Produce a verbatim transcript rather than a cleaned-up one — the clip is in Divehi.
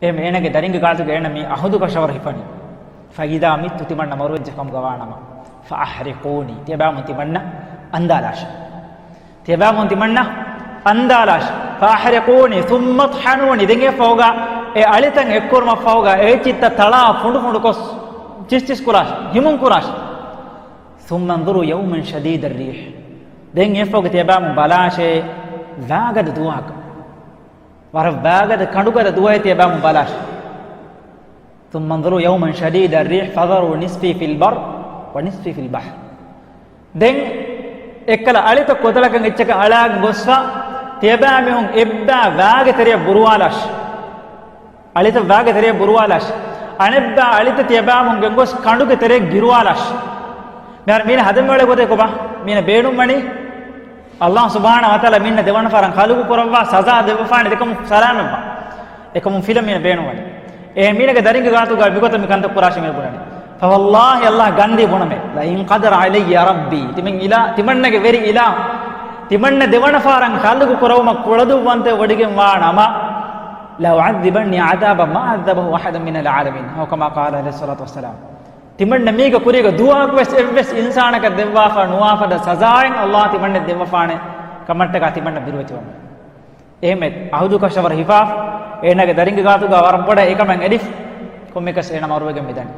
އެހެން އޭނަގެ ދަރިންގެ ގާތުގަ އޭނަ މި އަހުދު ކަށަވަރު ހިފަނީ. فإذا مت، ތިމަންނަ މަރުވެއްޖެ ކަމުގަ ވާނަމަ، فأحرقوني، ތިޔަބައިމުން ތިމަންނަ އަންދާލާށޭ. ތިޔަބައިމުން ތިމަންނަ އަންދާލާށޭ. فأحرقوني ثم اطحنوني، ދެން އެ ފަހުގަ އެ އަޅިތައް އެއްކުރުމަށް ފަހުގަ އެ އެއްޗިއްތައް ތަޅާ ފުނޑު ފުނޑުކޮށް ޗިސްޗިސް ކުރާށޭ، ހިމުން ކުރާށޭ. ثم انظروا يوما شديد الريح، ދެން އެ ފަހުގަ ތިޔަބައިމުން ބަލާށޭ ވައިގަދަ ދުވަހަކަށް. ވަރަށް ވައިގަދަ ކަނޑުގަދަ ދުވަހެއް ތިޔަބައިމުން ބަލާށޭ. ثم انظروا يوما شديد الريح فذروا نصفي في البر ونصفي في البحر. ދެން އެއްކަލަ އަޅިތައް ކޮތަޅަކަށް އެއްޗަކަށް އަޅާގެން ގޮސްފަ، ތިޔަބައިމީހުން އެއްބައި ވައިގެ ތެރެއަށް ބުރުވާލާށޭ. އަޅިތައް ވައިގެ ތެރެއަށް ބުރުވާލާށޭ. އަނެއްބައި އަޅިތައް ތިޔަބައިމުން ގެންގޮސް ކަނޑުގެ ތެރެއަށް ގިރުވާލާށޭ. މިހާރު މީނަ ހަދަން އޮޅޭ ގޮތެއް ކޮބާ؟ މީނަ ބޭނުންވަނީ ﷲ ސުބްޙާނަހޫ ވަތަޢާލާ މީނަ ދެވަނަ ފަހަރަށް ޚަލްޤު ކުރައްވާ ސަޒާ ދެއްވަފާނެ އެކަމުން ސަލާމަތްވާން. އެކަމުން ފިލަން މީނަ ބޭނުންވަނީ. އެ މީނަގެ ދަރިންގެ ގާތުގަ މިގޮތަށް މި ކަންތައް ކުރާށޭ މި ބުނަނީ. فوالله، ﷲ ގަންދީ ބުނަމޭ، لئن قدر علي ربي، ތިމަން އިލާ، ތިމަންނަގެ ވެރި އިލާހު، ތިމަންނަ ދެވަނަ ފަހަރަށް ޚަލްޤު ކުރުމަށް ކުޅަދުންވަންތަވެވޮޑިގެން ވާނަމަ، لأعذبني عذابا ما عذبه أحد من العالمين، أو كما قال عليه الصلاة والسلام. ތިމަންނަ މީގެ ކުރީގަ ދުވަހަކުވެސް އެއްވެސް އިންސާނަކަށް ދެއްވާފަ ނުވާފަދަ ސަޒާއެއް ﷲ ތިމަންނަ ދެއްވަފާނެ ކަމަށްޓަކާ ތިމަންނަ ބިރުވެތިވަމޭ. އެހެންވެ އަހުދު ކަށަވަރު ހިފާފަ، އޭނާގެ ދަރިންގެ ގާތުގަ ވަރަށް ބޮޑަށް އެކަމެއް އެދިފަ، ކޮންމެއަކަސް އޭނަ މަރުވެގެން މިދަނީ.